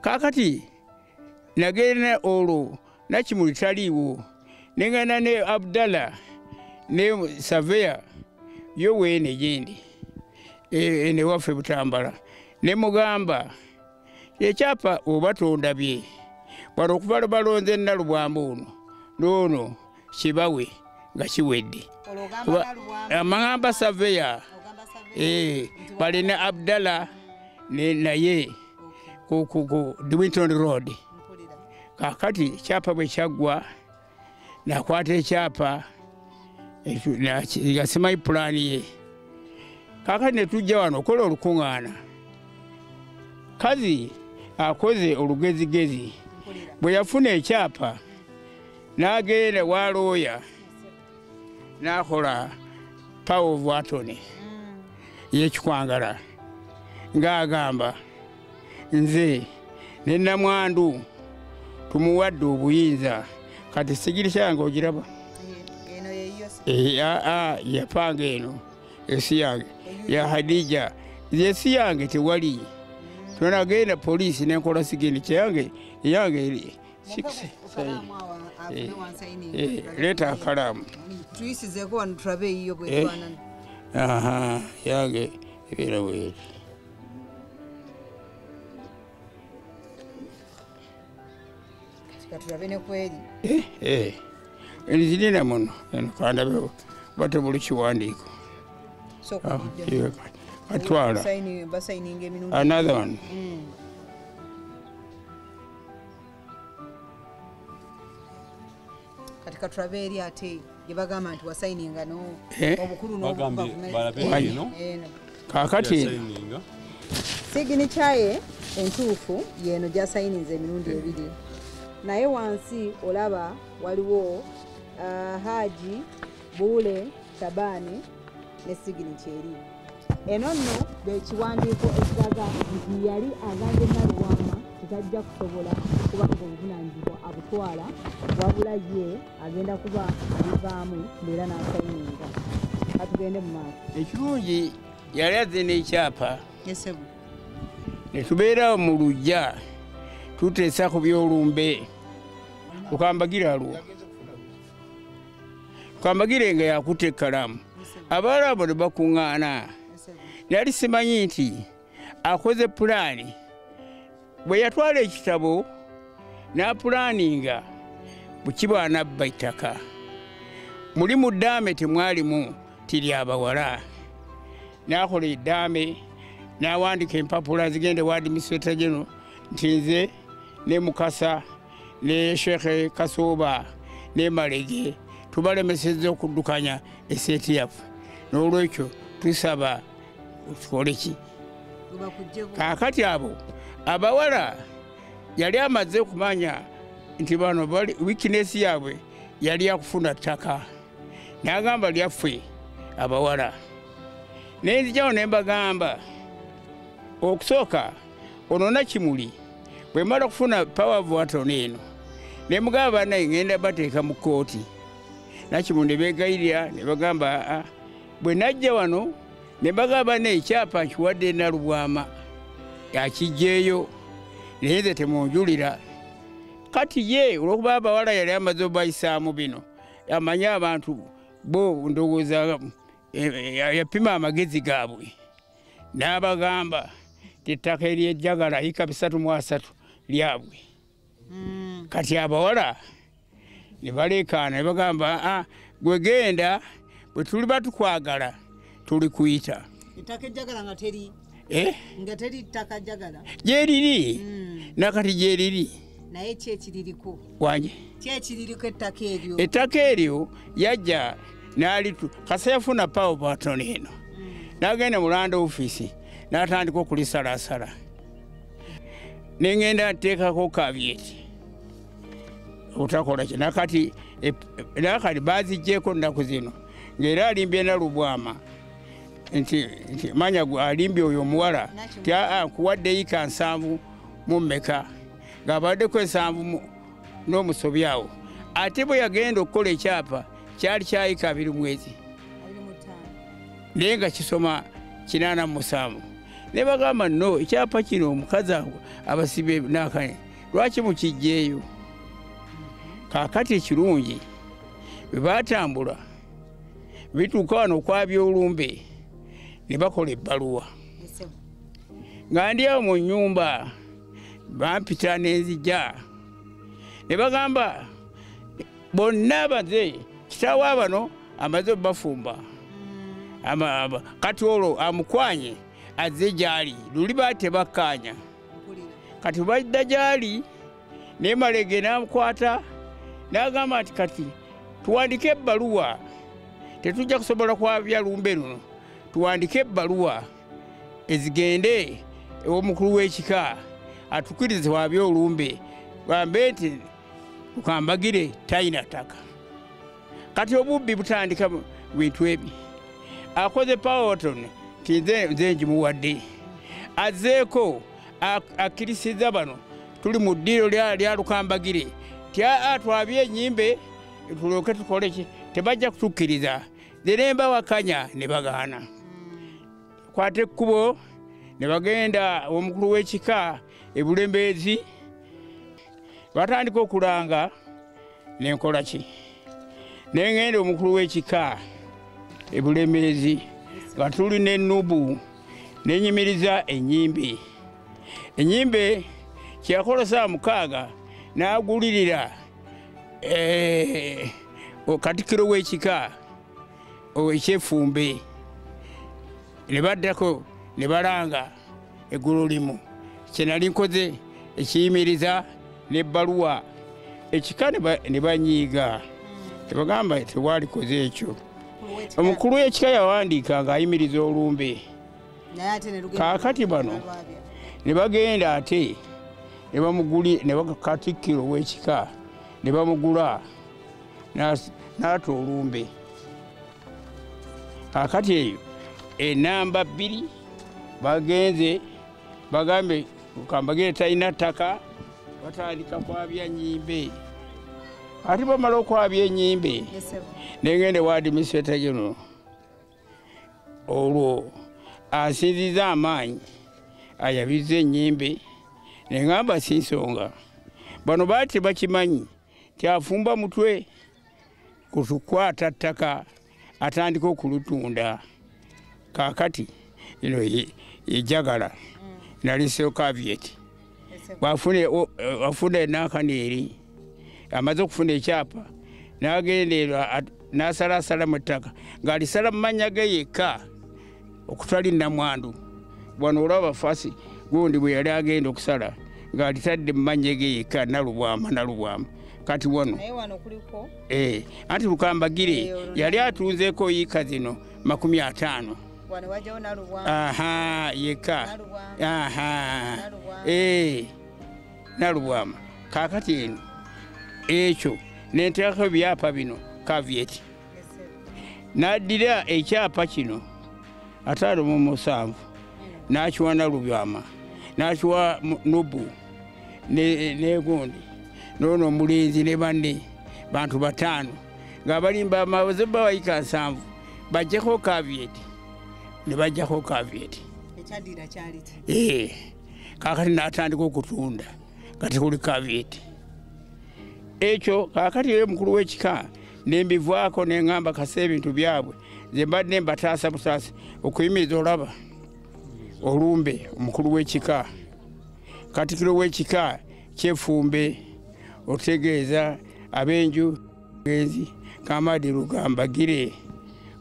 Kakati nagenda olwo Nakimuli taliiwo, nengenda ne Abdallah ne Saveya yo weene gyendi ene waffe Butambala, ne mugamba ekyapa oba tondabye wano okuva balonze Nalubwama ono n'ono kibawe nga kiwedde. Amagamba Saveya balina Abdallah ne naye ku Winton Road. Kakati ekyapa bwe kyaggwa nakwata ekyapa nga simanyi pulaani ye. Kakati ne tujja wano okola olukuŋŋaana. Kazi akoze olugezigezi bwe yafuna ekyapa n'agenda wa looya n'akola power of attorney y'ekikwangala ng'agamba nze ne namwandu tumuwadde obuyinza. Kati sigiri yange ogiraba yapanga eno esi yange ya Hadija, esi yange tewali. Tunagenda polisi nenkola sigini kyange yange eri 6 leta akalamu tuyisizeko wano tulabe eyiyo bwefaanana. Aha, yange ebeera bweri. Katulabe ne kweri. Nzirina muno eno kandabe bate buli kiwandiiko. Atwala. Another one. Katika tulabe eri ate gye bagamba nti wasayininga no obukulu n'obukuba. Kakati signature ye entuufu yeno gyasayininze emirundi ebiri. Naye wansi olaba waliwo Haji Bule Tabani ne signature eri. Eno nno bekiwandiiko ekiraga nti yali agambye Nalubwama titajja kusobola kubanga obuvunaanyizibwa abutwala, wabula ye agenda kuba abivaamu era n'asayininga. Katugende mu maaso. Ekirungi yali azze n'ekyapa ne tubeera mu luggya tuteesa ku by'olumbe. Okambagira alwo Kambagire nga yakutte ekkalaamu. Abaala abo ne bakuŋŋaana. Nali simanyi nti akoze pulaani. Bwe yatwala ekitabo n'apulaaninga bukiba anabba ettaka. Muli mu ddaame temwalimu tiri abawala. N'akola eddaame n'awandiika empapula zigende wa administrator general nti nze ne Mukasa ne Sheikh Kasooba ne Malege tubalemesezza okuddukanya esseeti yaffe. N'olwekyo tusaba tukole ki? Kaakati abo abawala yali amaze okumanya nti bano bali weakness yaabwe yali yakufuna ttaka. N'agamba lyaffe abawala. Ne nzijawo ne mbagamba okusooka ono Nakimuli bwe mmala okufuna power of attorney eno ne mugamba bannaye ngenda bateeka mu kkooti. Nakimuli ne beegayirira ne bagamba bwe najja wano ne bagamba n'ekyapa nkiwadde Nalubwama akiggyeyo naye nze temunjulira. Kati ye olw'okuba abawala yali amaze obayisaamu bino amanyi abantu bo ndowooza yapima amagezi gaabwe n'abagamba nti ettaka ery'ejjagala yiika 330 lyabwe. Kati abawala ne baleekaana ne bagamba gwe genda bwe tuliba tukwagala tuli kuyita. Ettaka ejjagala nga teri nga teri ttaka jjagala gyeriri nakati gyeriri. Naye ki ekiririko? Wanje ki ekiririko ettaka eryo? Ettaka eryo yajja n'alitu kasa yafuna power of attorney eno n'agenda mu land office n'atandika okulisalasala. Ne ngenda nteekako caveat otakola ki nakati nakati baziggyeeko nnaku zino ng'era alimbye Nalubwama nti manya alimbye oyo omuwala nti nkuwadde yiika 7 mu mmeka ng'abaddeko 7 n'omusobi awo. Ate bwe yagenda okukola ekyapa kyali kya yiika 2 mwezi naye nga kisoma 87. Ne bagamba no ekyapa kino omukazi abasibe n'akane lwaki mukijjeeyo? Kaakati ekirungi bwe baatambula bituuka wano okwabya olumbe ne bakola ebbaluwa. Nga ndi awo mu nnyumba bampita n'enzija ne bagamba bonna baze kitaawe bano amaze obbafumba kati olwo amukwanye azze gy'ali luli ba tebakkaanya. Kati badda gy'ali ne Malege n'amukwata n'agamba nti kati tuwandike ebbaluwa, tetujja kusobola kwabya lumbe luno, tuwandike ebbaluwa ezigende ew'omukulu w'ekika atukirize wabye olumbe, gambe nti Lukambagire talina ttaka. Kati obubbi butandika bintu ebi. Akoze Powerton nti nze ngimuwadde, azzeeko akkirisiza bano tuli mu ddiiro lya Lukambagire ti aa twabye ennyimbe tulyoke tukole ki, tebajja kutukkiriza. Nze ne mbawakanya ne bagaana. Kwata ekkubo ne bagenda omukulu w'ekika e Bulembeezi, batandika okulanga ne nkola ki, ne ŋŋenda omukulu w'ekika e Bulembeezi nga tuli n'ennubu ne nnyimiriza ennyimbe. Ennyimbe kye yakola ssaawa 6 n'agulirira katikkiro w'ekika eky'Effumbe, ne baddako ne balanga eggulo limu. Kye nali nkoze ekiyimiriza n'ebbaluwa ekika ne banyiiga, tebagamba tewalikoze ekyo. Omukulu w'ekika yawandiika ng'ayimiriza olumbe. Kaakati bano ne bagenda ate ne bamuguli ne katikkiro w'ekika ne bamugula n'ata olumbe. Kaakati eyo enamba 2 bagenze bagambe Lukambagire talina ttaka, batandika kwabya nnyimbe. Ate bamala okwabya ennyimbe ne ngenda ewa administrator general, olwo asinziza amaanyi ayabiza ennyimbe ne ŋŋamba si nsonga. Bano baali tebakimanyi nti afumba mutwe kutukwata ttaka atandika okulutunda. Kaakati eno ejagala naliseyo caveat bw'afuna enankani eri amaze okufuna ekyapa n'agenda n'asalasala mu ttaka ng'alisala mu mannya ge yekka okutali nnamwandu. Wano olaba fasi gundi bwe yali agenda okusala ng'alitadde mu mannya ge yekka Nalubwama Nalubwama. Kati wano anti Lukambagire yali atunzeeko yiika zino 50. Aha yekka aha Nalubwama. Kaakati eno ekyo nenteekako ebyapa bino caveat. N'addira ekyapa kino 57 n'akiwa Nalubwama n'akiwa Nubu ne gundi n'ono omulenzi ne banne bantu 5 nga balimba amaze bawayika 7 bajjako caveat ne bajjako caveat. Ekyaddira kyali ki? Kaakati n'atandika okutunda nga tekuli caveat. Ekyo kaakati ye mukulu w'ekika ne mbivaako ne ŋŋamba kasa ebintu byabwe nze mbadde mbataasa butaasa okuyimiriza olaba olumbe omukulu w'ekika katikkiro w'ekika ky'Effumbe otegeeza ab'enju genzi Kamadi Lukambagire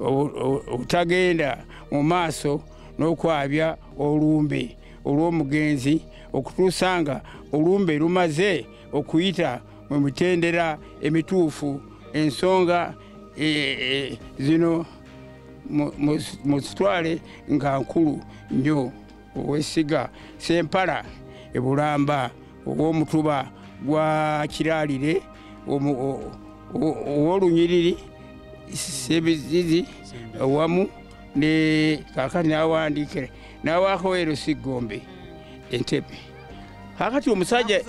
obutagenda mu maaso n'okwabya olumbe olw'omugenzi okutuusa nga olumbe lumaze okuyita mu mitendera emituufu. Ensonga zino muzitwale nga nkulu nnyo. Ow'essiga Ssempala e Bulamba ow'omutuba gwa Kiraalire ow'olunyiriri Ssebizizi wamu ne kaakati n'awandiikira n'awaako ero Siggombe Entebbe. Kaakati omusajja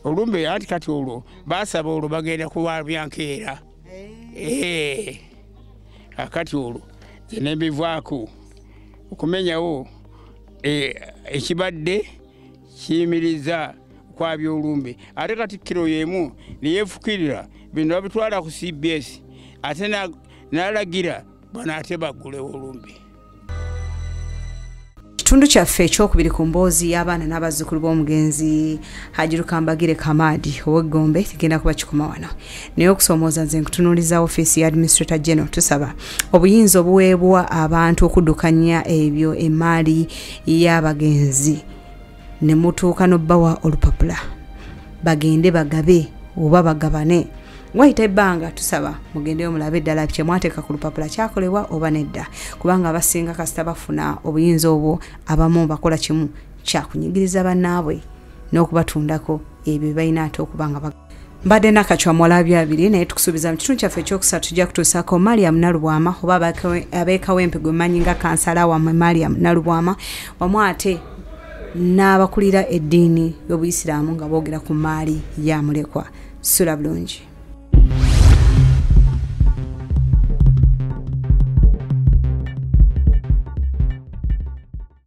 olumbe anti kati olwo baasaba olwo bagenda kuwabya nkeera. Akati olwo nze ne mbivaako okumenyawo ekibadde kiyimiriza okwabya olumbe. Ate Katikkiro y'emu ne yeefukirira bino babitwala ku CBS, ate n'alagira bano ate baggulewo olumbe. Kitundu kyaffe ekyokubiri ku mboozi y'abaana n'abazzukulu b'omugenzi Haji Lukambagire Kamadi ow'Eggombe kigenda kuba kikoma wano. Naye okusoomooza nze nkutunuuliza ofiisi ya Administrator General, tusaba obuyinza obuweebwa abantu okuddukanya ebyo emmaali y'abagenzi ne mutuuka n'obbawa olupapula bagende bagabe oba bagabane. Wayita ebbanga tusaba mugendeyo mulabe ddala kye mwateeka ku lupapula kyakolebwa oba nedda, kubanga abasinga kasita bafuna obuyinza obwo abamu bakola kimu kyakunyigiriza bannaabwe n'okubatundako ebyo balina ate okuba nga mbadde Nakacwa Mwalabya abiri. Naye tukusuubiza mu kitundu kyaffe ekyokusatu tujja kutuusaako Mariam Nalubwama oba ab'e Kawempe gwe mmanyi nga kansala wammwe Mariam Nalubwama, wamu ate n'abakulira eddiini y'Obuyisiraamu nga boogera ku maali ya mulekwa. Sula bulungi.